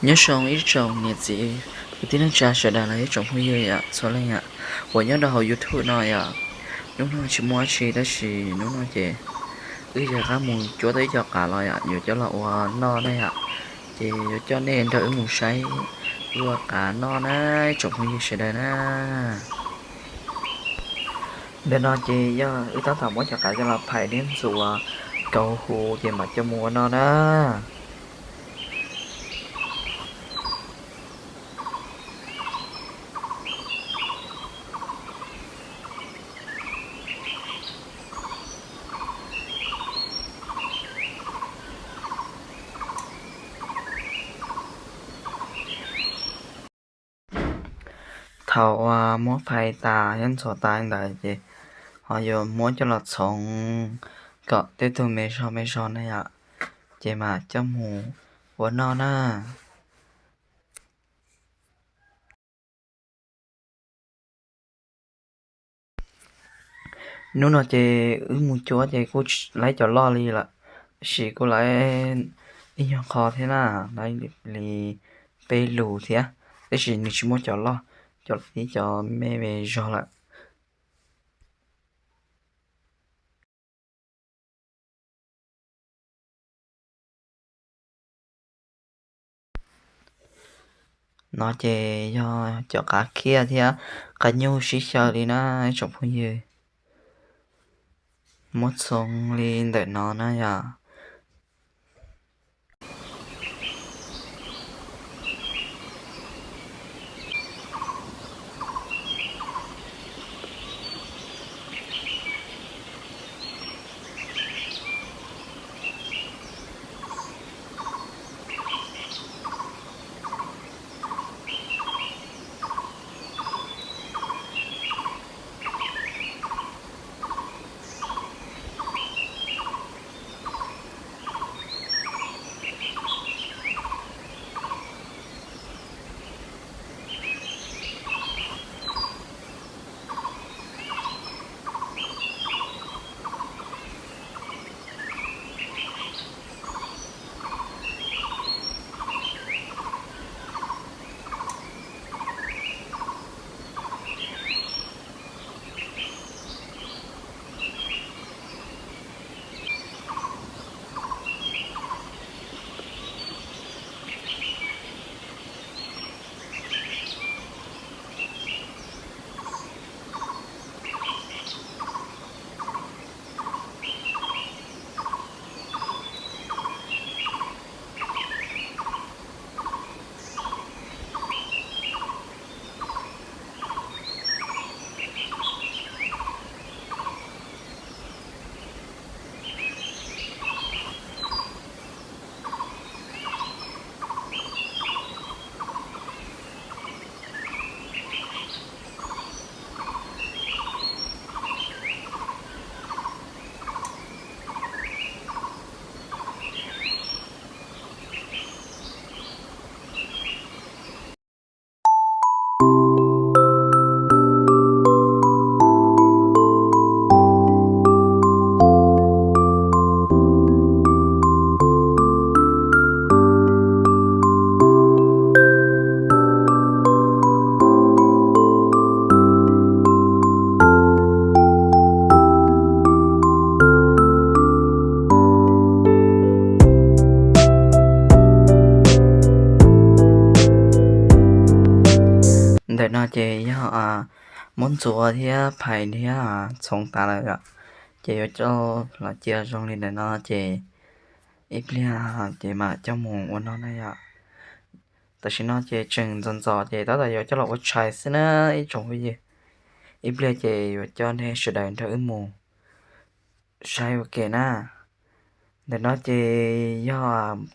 Nyob zoo ib tsoom niam txiv kwv tij neej tsa sawv daws los yog ib tsoom phooj ywg yom, txhua leej yom, uas nyob rau hauv YouTube no yom. Hnub no tsis muaj dab tsi tab sis hnub no ces wb yog qab mus cuab tau ib co qav los yom, yuav coj los ua noj na yom. Ces yuav coj nej nrog wb mus saib wb ua qav noj na, ib tsoom phooj ywg sawv daws na. Ntawm no ces yog wb tab tom muab cov qav coj los phais thiab ntxuav, kauv huv ces mam coj mus ua noj na. Thaum uas muab phais tas thiab ntxuav tas ntawd ces ho yuav muab coj los txhoov kom tej tug me zog me zog na yom, ces mam coj mus ua noj na. Hnub no ces wb mus cuab ces kuj laib cov loj li lawm, tab sis kuj laib ib nyuag qho thiab na, laib li peb lus thiab, tab sis nws tsis muaj cov loj, cov tib cov me me zog lawm. No ces yog cov qav khiaj thiab qav nyuj sib xyaw li na ib tsoom phooj ywg. Muab txhoov li ntawm no na yom. Ntawm no ces yog muab ntxuav thiab phais thiab txhoov tas lawm yom, ces yuav coj los cia zoo li ntawm no ces ib pliag ces mam coj mus ua noj na yom. Tam sim no ces tseem ntxov ntxov ces tab tom yuav coj los ua tshais xwb na ib tsoom phooj ywg. Ib pliag ces yuav coj nej sawv daws nrog wb mus saib ua ke na. Ntawm no ces yog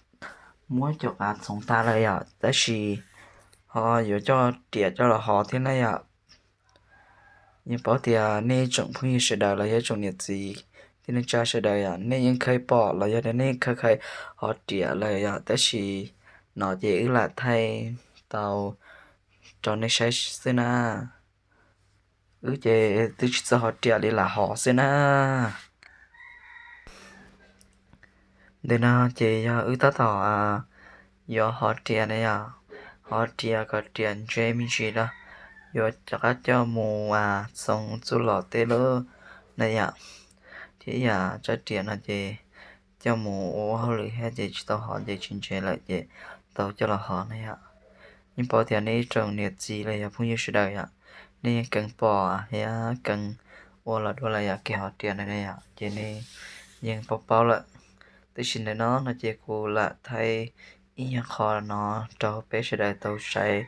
muab cov qav txhoov tas lawm yom, tab sis ho yuav coj riam coj los hov thiab na yom. Yeej paub tias nej tsoom phooj ywg sawv daws los yog tsoom niam txiv kwv tij neej tsa sawv daws yom, nej yeej khav pom los yog nej yeej khav khav hov riam lawm yom, tab sis no ces wb lam thaij tau rau nej saib xwb na. Wb ces twb tsis txawj hov riam li, lam hov xwb na. Ntawm no ces yog wb tab tom yuav ho riam na yom, ho riam kom riam ntse me ntsis na, yuav rov qab coj mus txhoov txuj lom tej lawm na yom, thiab yam tsab riam no ces coj mus ua hauj lwm thiab ces tsis tau hov ces tsis ntse lawm ces tau coj los hov na yom. Yeej paub tias nej ib tsoom niam txiv los yog phooj ywg sawv daws yom, nej yeej keev pom thiab keev ua los dua lawm yom, kev hov riam na yom, ces nej yeej paub paub lawm. Tab sis ntawm no no ces kuv lam thaij ib nyuag qho no rau peb sawv daws tau saib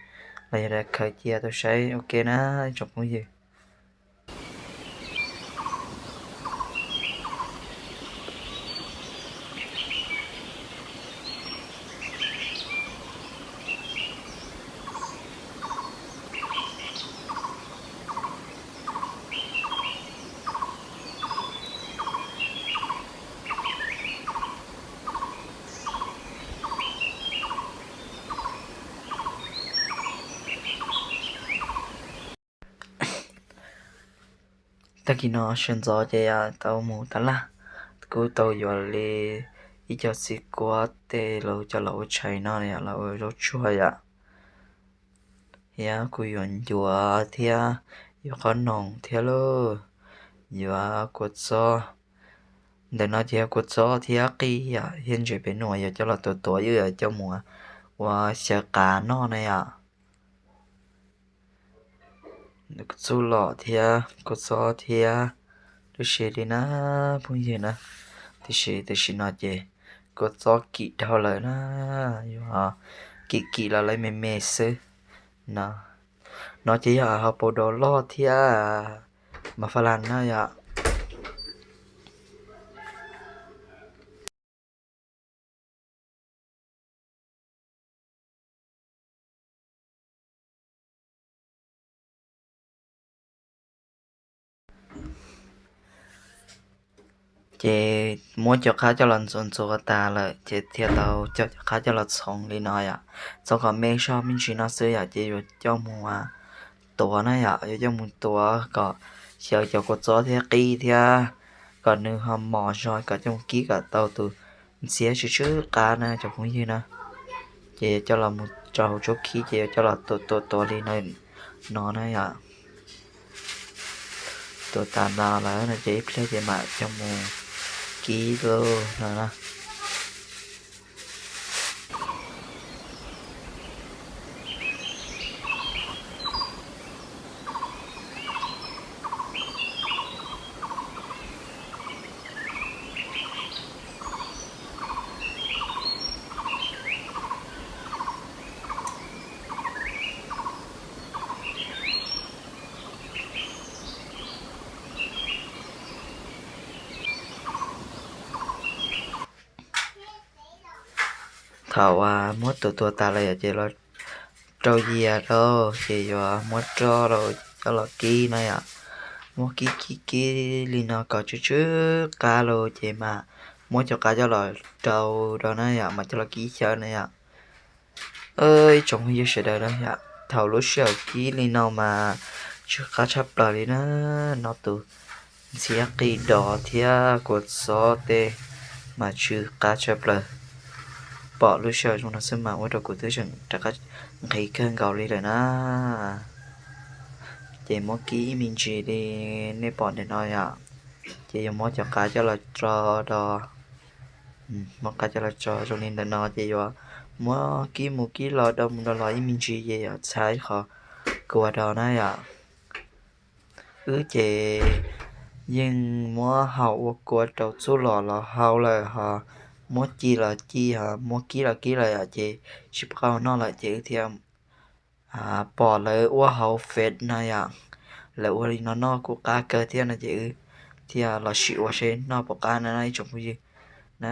los yog khaws cia tau saib ua ke na ib tsoom phooj ywg. Tag kis no sawv ntxov ces yam tau mus tas laj, kuv tau yuav li ib co txiv kuab tej los coj los ua tshais no yom, los ua zaub tsuag yom. Thiab kuv yuav ncuav thiab yuav qhob noom thiab lauj, yuav kua txob. Ntawm no ces yog kua txob thiab qij yom, thiab ntses pem no yuav coj los tuav tuav, yuav coj mus ua xyaw qav noj na yom. Txuj lom thiab kua txob thiab lub siab li na phooj ywg na. Tiam sis tam sim no ces kua txob kim dhau lawm na, yuav kim kim los lawv me me xwb no. No ces yog hauv paus dos loj thiab mas pha las na yom. Ces muab cov qab coj los ntxuav ntxuav tas lawm ces thiaj tau coj cov qab coj los txhoov li no yom. Txhoov kom me zog me ntsis no xwb yom, ces yuav coj mus tuav na yom, yuav coj mus tuav kom xyaw cov kua txob thiab qij thiab kom nws ho mos zog kom coj mus kib kom tau tus ntxhiab tsw tsw qab na cov phooj ywg na. Ces yuav coj los mus rau hauv tsob khib ces yuav coj los tuav tuav tuav li no na yom. Tuav tas no lawm no ces ib pliag ces mam coj mus kib lauj no na. Thaum muab tuav tuav tas lawm yom ces los rau yias rau ces yuav muab roj rau coj los kib na yom. Muab kib kib kib li no kom tsw tsw qab lauj ces mas muab cov qab coj los rau rau na yom, mas coj los kib xyaw na yom. Ib tsoom phooj ywg sawv daws na yom, thaum lub sij hawm kib li no mas tsw qab tshaj plaws li na. No tus ntxhiab qij dos thiab kua txob tej mas tsw qab tshaj plaws. Pom lub sij hawm zoo no xwb mas ua rau kuv twb tseem rov qab nqhis kawg nkaus li lawm na. Ces muab kib ib me ntsis li nej pom ntawm no yom, ces yuav muab cov qab coj los tso do, muab qab coj los tso zoo li ntawm no ces yuav muab kib mus kib los do mus do los ib me ntsis ces yuav txhab ib qho kua do na yom. Wb ces yeej muab haus ua kua rau txuj lom los haus lawm ho, muab ci los ci ho, muab kib los kib lawm yom ces tsis pub qaub noj lawm ces wb thiaj pom lawv ua hauv Face no yom, lawv ua li no noj kuj qab kawg thiab no ces wb thiaj los sim ua seb noj puas qab na ib tsoom phooj ywg na.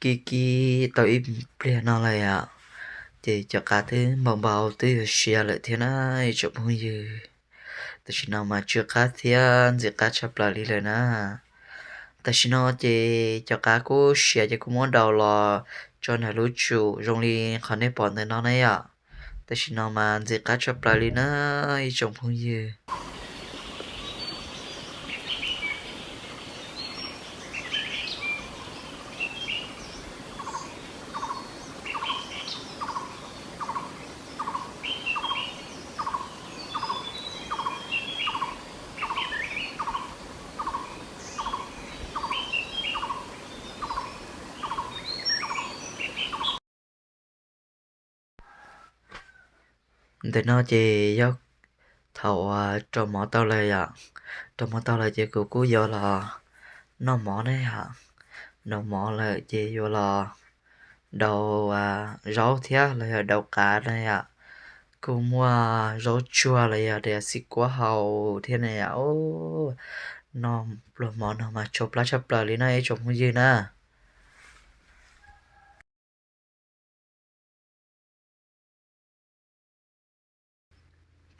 Kib kib tau ib pliag no lawm yom, ces cov qav twb npau npau twb yuav sia lawm thiab na ib tsoom phooj ywg. Tam sim no mas tsw qab thiab ntxim qab tshaj plaws li lawm na. Tam sim no ces cov qav kuj sia ces kuj muab daus los tso nram lub tsum zoo li qhov nej pom ntawm no na yom. Tam sim no mas ntxim qab tshaj plaws li na ib tsoom phooj ywg. Ntawm no ces yog thaum uas rau mov tau lawm yom, rau mov tau lawm ces kuv kuj yuav los noj mov ne yom. Noj mov lawm ces yuav los daus zaub thiab los yog daus qav na yom. Kuj muaj zaub tsuag los yog tias xim kuab hau thiab ne yom. Noj pluas mov no mas tsau plab tshaj plaws li no ib tsoom phooj ywg na.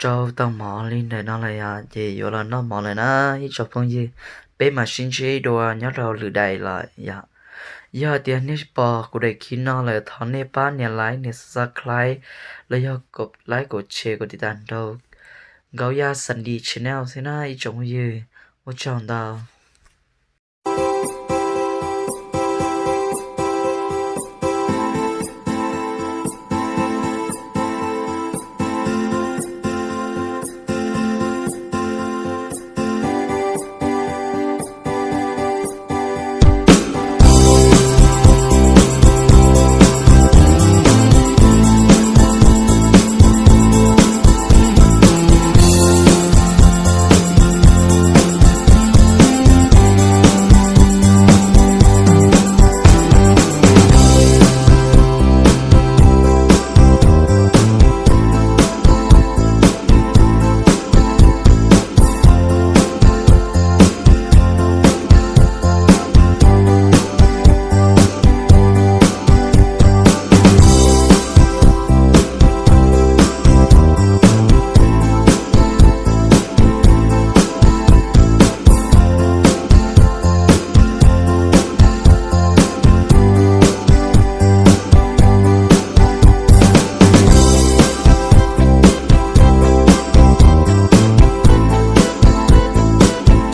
Tsau tau mov li ntawm no lawm yom, ces yuav los noj mov lawm na ib tsoom phooj ywg. Peb mam sib ntsib dua nyob rau lwm daim los yom. Yog tias nej pom kuv daim clip no lawm thov nej pab nias like nias subscribe los yog like kom share kom tiv tas nrog Nkauj Yaj Xav Dis channel thiab na ib tsoom phooj ywg. Ua tsaug ntau.